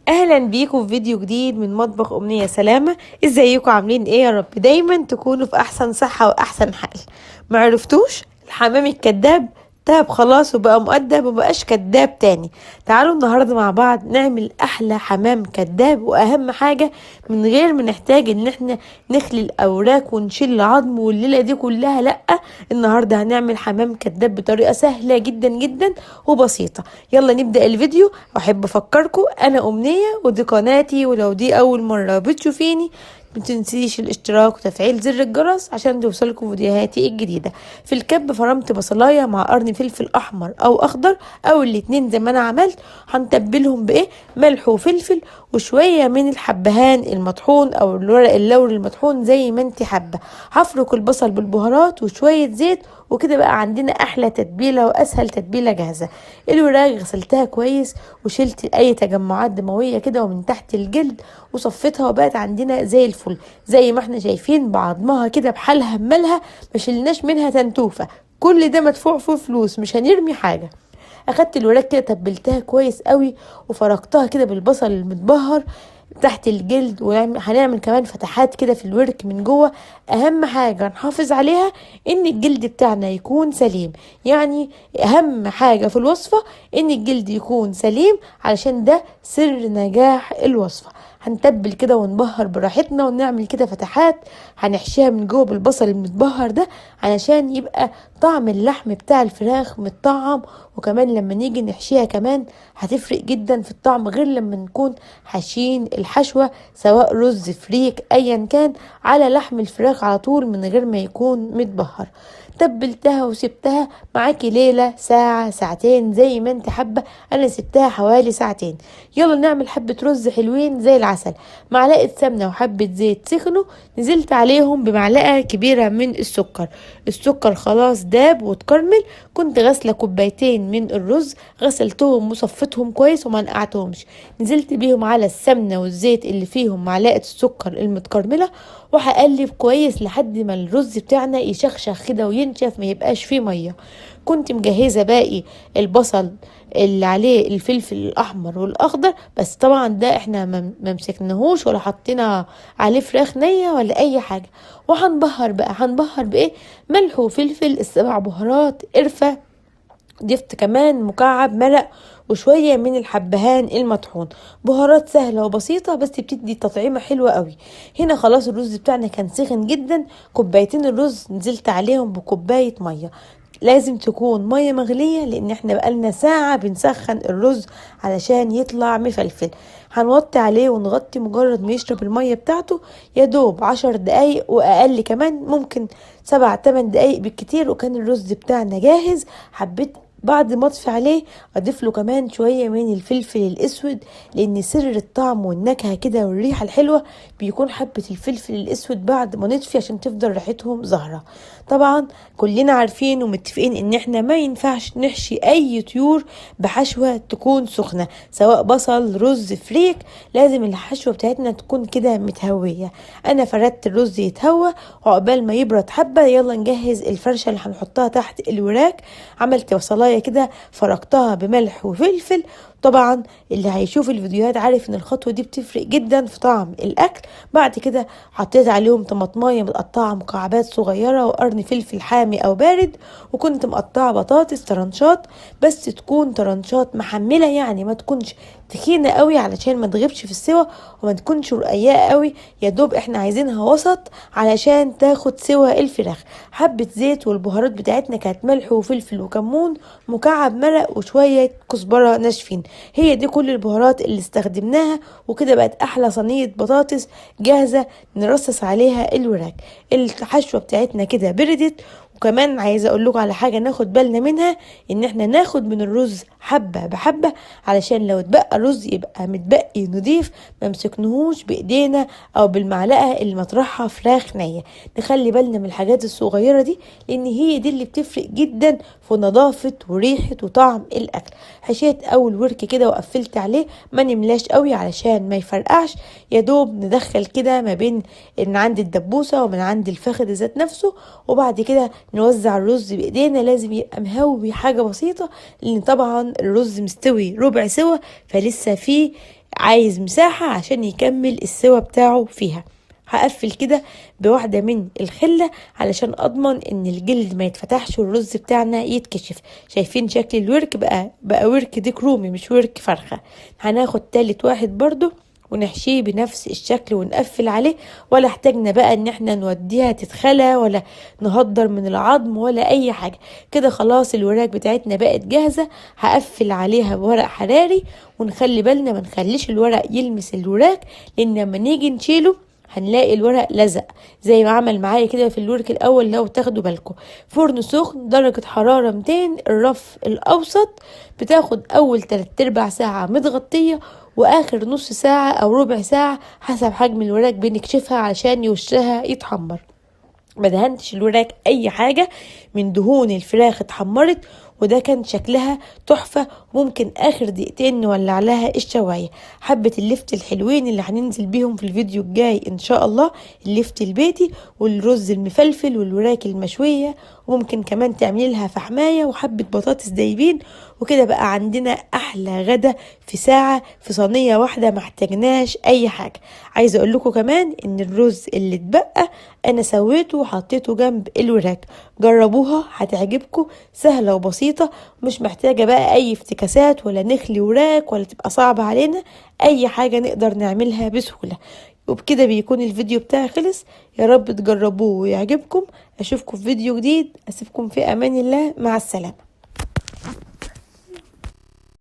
اهلا بيكم في فيديو جديد من مطبخ امنية سلامة. ازيكم عاملين ايه؟ يا رب دايما تكونوا في احسن صحة واحسن حال. معرفتوش الحمام الكذاب تاب خلاص وبقى مؤدب ومبقاش كذاب تاني. تعالوا النهاردة مع بعض نعمل احلى حمام كذاب، واهم حاجة من غير ما نحتاج ان احنا نخلي الاوراق ونشيل العظم والليلة دي كلها. لأ، النهاردة هنعمل حمام كذاب بطريقة سهلة جدا جدا وبسيطة. يلا نبدأ الفيديو. احب افكركم انا امنية ودي قناتي، ولو دي اول مرة بتشوفيني متنسيش الاشتراك وتفعيل زر الجرس عشان توصلكم فيديوهاتي الجديدة. في الكب فرمت بصلاية مع قرن فلفل احمر او اخضر او الاتنين زي ما انا عملت. هنتبلهم بايه؟ ملح وفلفل وشوية من الحبهان المطحون او الورق اللوري المطحون زي ما انت حابة. هفرك البصل بالبهارات وشوية زيت، وكده بقى عندنا احلى تتبيلة واسهل تتبيلة جاهزة. الوراك غسلتها كويس وشلت اي تجمعات دموية كده ومن تحت الجلد وصفيتها، وبقت عندنا زي الفل زي ما احنا شايفين بعضمها كده بحالها بمالها، ما شلناش منها تنتوفة. كل ده مدفوع فيه فلوس، مش هنرمي حاجة. اخدت الوراك كده تبلتها كويس قوي وفركتها كده بالبصل المتبهر تحت الجلد، وهنعمل كمان فتحات كده في الورك من جوه. اهم حاجة نحافظ عليها ان الجلد بتاعنا يكون سليم، يعني اهم حاجة في الوصفة ان الجلد يكون سليم علشان ده سر نجاح الوصفة. هنتبل كده ونبهر براحتنا ونعمل كده فتحات هنحشيها من جوه بالبصل المتبهر ده علشان يبقى طعم اللحم بتاع الفراخ متطعم، وكمان لما نيجي نحشيها كمان هتفرق جدا في الطعم غير لما نكون حاشين الحشوة سواء رز فريك ايا كان على لحم الفراخ على طول من غير ما يكون متبهر. تبلتها وسبتها معاكي ليلة ساعة ساعتين زي ما انت حابة، انا سبتها حوالي ساعتين. يلا نعمل حبة رز حلوين زي العسل. معلقة سمنة وحبة زيت سخنوا، نزلت عليهم بمعلقة كبيرة من السكر. السكر خلاص داب واتكرمل. كنت غاسلة كوبايتين من الرز، غسلتهم وصفتهم كويس وما نقعتهمش، نزلت بيهم على السمنة والزيت اللي فيهم معلقة السكر المتكرملة، وهقلب كويس لحد ما الرز بتاعنا يشخشخ كده وينشف ما يبقاش فيه مية. كنت مجهزة باقي البصل اللي عليه الفلفل الاحمر والاخضر، بس طبعا ده احنا ما مسكناهوش ولا حطينا عليه فراخ نية ولا اي حاجة. وهنبهر بقى، هنبهر بايه؟ ملح وفلفل، السبع بهارات، قرفة، ضفت كمان مكعب مرق وشوية من الحبهان المطحون. بهارات سهلة وبسيطة بس بتدي تطعيمة حلوة قوي. هنا خلاص الرز بتاعنا كان سخن جدا. كوبايتين الرز نزلت عليهم بكوباية مية، لازم تكون مية مغلية لان احنا بقالنا ساعة بنسخن الرز علشان يطلع مفلفل. هنوطي عليه ونغطي مجرد ما يشرب المية بتاعته، يا دوب 10 دقايق واقل كمان، ممكن 7-8 دقايق بالكتير، وكان الرز بتاعنا جاهز. حبيت بعد ما اطفي عليه اضيف له كمان شوية من الفلفل الاسود، لان سر الطعم والنكهه كده والريحه الحلوة بيكون حبه الفلفل الاسود بعد ما نطفي عشان تفضل ريحتهم ظاهره. طبعا كلنا عارفين ومتفقين ان احنا ما ينفعش نحشي اي طيور بحشوه تكون سخنة، سواء بصل رز فريك، لازم الحشوه بتاعتنا تكون كده متهويه. انا فردت الرز يتهوى وعقبال ما يبرد حبه. يلا نجهز الفرشة اللي هنحطها تحت الوراك. عملت بصلايه كده فركتها بملح وفلفل. طبعا اللي هيشوف الفيديوهات عارف ان الخطوة دي بتفرق جدا في طعم الاكل. بعد كده حطيت عليهم طماطمايه متقطعه مكعبات صغيرة وقرن فلفل حامي او بارد، وكنت مقطعه بطاطس طرنشات، بس تكون طرنشات محمله، يعني ما تكونش تخينة قوي علشان ما تغيبش في السوا، وما تكونش رقيقه قوي، يا دوب احنا عايزينها وسط علشان تاخد سوا الفراخ. حبه زيت، والبهارات بتاعتنا كانت ملح وفلفل وكمون، مكعب مرق، وشوية كزبره ناشفين. هي دي كل البهارات اللي استخدمناها، وكده بقت احلى صينية بطاطس جاهزة نرصص عليها الوراك. الحشوه بتاعتنا كده بردت. وكمان عايزه اقول لكم على حاجة ناخد بالنا منها، ان احنا ناخد من الرز حبه بحبه علشان لو اتبقى رز يبقى متبقي نضيف، ما مسكنهوش بايدينا او بالمعلقه اللي مطرحها فراخ نيه. نخلي بالنا من الحاجات الصغيرة دي لان هي دي اللي بتفرق جدا في نظافة وريحه وطعم الاكل. حشيت اول ورك كده وقفلت عليه، ما نملاش قوي علشان ما يفرقعش، يا دوب ندخل كده ما بين من عند الدبوسه ومن عند الفخذ ذات نفسه. وبعد كده نوزع الرز بايدينا، لازم يبقى مهوي حاجة بسيطة لان طبعا الرز مستوي ربع سوا فلسه فيه عايز مساحة عشان يكمل السوا بتاعه فيها. هقفل كده بواحدة من الخلة علشان اضمن ان الجلد ما يتفتحش والرز بتاعنا يتكشف. شايفين شكل الورك بقى ورك ديك رومي مش ورك فرخة. هناخد تالت واحد برضو ونحشيه بنفس الشكل ونقفل عليه، ولا احتاجنا بقى ان احنا نوديها تتخلى ولا نهدر من العظم ولا اي حاجة. كده خلاص الوراك بتاعتنا بقت جاهزة. هقفل عليها بورق حراري، ونخلي بالنا ما نخليش الورق يلمس الوراك، لان لما نيجي نشيله هنلاقي الورق لزق زي ما عمل معايا كده في الورك الاول لو تاخدوا بالكم. فرن سخن درجة حرارة 200، الرف الاوسط، بتاخد اول 3/4 ساعة متغطية، واخر نص ساعة او ربع ساعة حسب حجم الوراك بنكشفها علشان وشها يتحمر. ما دهنتش الوراك اي حاجة من دهون الفراخ، اتحمرت وده كان شكلها تحفة. ممكن اخر دقيقتين نولع لها الشواية. حبة اللفت الحلوين اللي هننزل بيهم في الفيديو الجاي ان شاء الله، اللفت البيتي والرز المفلفل والوراك المشوية، وممكن كمان تعملي لها فحماية وحبة بطاطس دايبين. وكده بقى عندنا احلى غدا في ساعة في صينية واحدة، ما احتاجناش اي حاجة. عايزة اقول لكم كمان ان الرز اللي اتبقى انا سويته وحطيته جنب الوراك، جربوها هتعجبكم، سهلة وبسيطة، مش محتاجة بقى اي افتكاسات ولا نخلي وراك ولا تبقى صعبة علينا، اي حاجة نقدر نعملها بسهولة. وبكده بيكون الفيديو بتاعي خلص، يا رب تجربوه ويعجبكم. اشوفكم في فيديو جديد، اسيبكم في امان الله، مع السلامة.